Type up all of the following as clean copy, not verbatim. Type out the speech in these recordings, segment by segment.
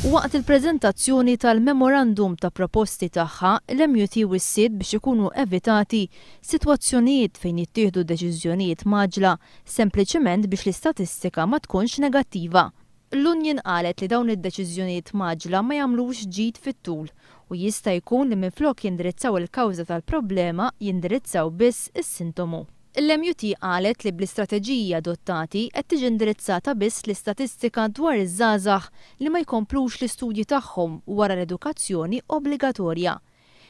Waqt il-preżentazzjoni tal-memorandum ta' proposti tagħha, l-MUT wissiet biex ikunu evitati sitwazzjonijiet fejn jittieħdu deċiżjonijiet mgħaġġla sempliċement biex l-istatistika ma tkunx negattiva. L-union qalet li dawn id-deċiżjonijiet mgħaġġla ma jagħmlux ġid fit-tul u jista' jkun li minflok jindirizzaw il-kawża tal-problema jindirizzaw biss is-sintomu. Il-MUT qalet li bl-istrateġiji adottati qed tiġi indirizzata biss l-istatistika dwar iż-żgħażagħ li ma jkomplux l-istudji tagħhom wara l-edukazzjoni obbligatorja.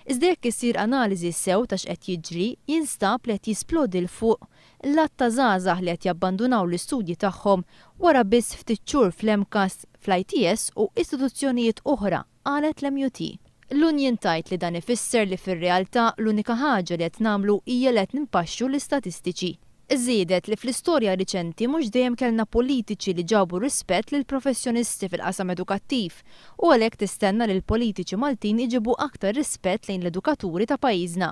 Iżda jekk issir analiżi sew ta' x'qed jiġri, jinstab li qed jisplodi 'l fuq l-għadd ta' żgħażagħ li qed jabbandunaw l-istudji tagħhom wara biss ftit xhur fl-MCAST, fl-ITS u istituzzjonijiet oħra, qalet l-MUT. L-union tgħid li dan ifisser li fir-realtà l-unika ħaġa li qed nagħmlu hija li qed npaxxu l-istatistiċi. Żiedet li fl-istorja riċenti mhux dejjem kellna politiċi li ġabu rispett lil professjonisti fil-qasam edukattiv u għalhekk tistenna li l-politiċi Maltin iġibu aktar rispett lejn l-edukaturi ta' pajjiżna.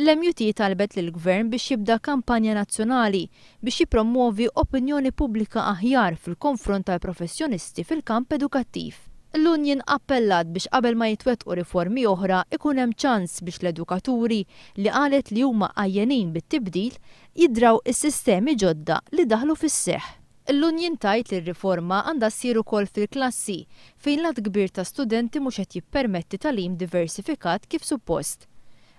L-MUT talbet lill-Gvern biex jibda kampanja nazzjonali biex jippromuovi opinjoni pubblika aħjar fil-konfront tal-professjonisti fil-kamp edukattiv. L-Union appellat biex qabel ma jitwettqu riformi oħra ikun hemm ċans biex l-edukaturi, li qalet li huma għajjenin bit-tibdil, jidraw is-sistemi ġodda li daħlu fis-seħħ. L-Union tgħid li r-riforma għandha ssir ukoll fil-klassi, fejn l-għadd kbir ta' studenti mhux qed jippermetti tagħlim diversifikat kif suppost.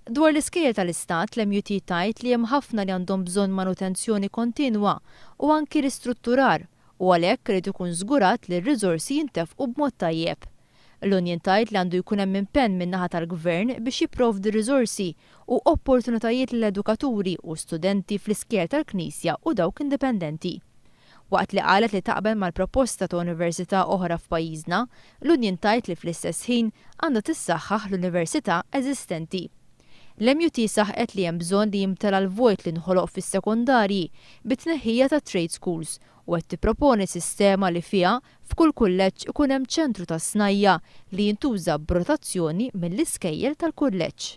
Dwar l-iskejjel tal-Istat, l-MUT tgħid li hemm ħafna li għandhom bżonn manutenzjoni kontinwa u anki ristrutturar u għalhekk irid ikun żgurat li r-riżorsi jintefqu b'mod tajjeb. L-Union tgħid li għandu jkun hemm impenn min-naħa tal-Gvern biex jipprovdi riżorsi u opportunitajiet lill-edukaturi u studenti fl-iskejjel tal-Knisja u dawk indipendenti. Waqt li qalet li taqbel mal-proposta ta' università oħra f'pajjiżna, l-Union tgħid li fl-istess ħin għandha tissaħħaħ l-università eżistenti. L-MUT saħqet li hemm bżonn li jimtela l-vojt li nħoloq fis-sekondarji bit-tneħħija ta' trade schools u qed tipproponi sistema li fiha f'kull kulleġġ ikun hemm ċentru tas-snajja' li jintuża b'rotazzjoni mill-iskejjel tal-kulleġġ.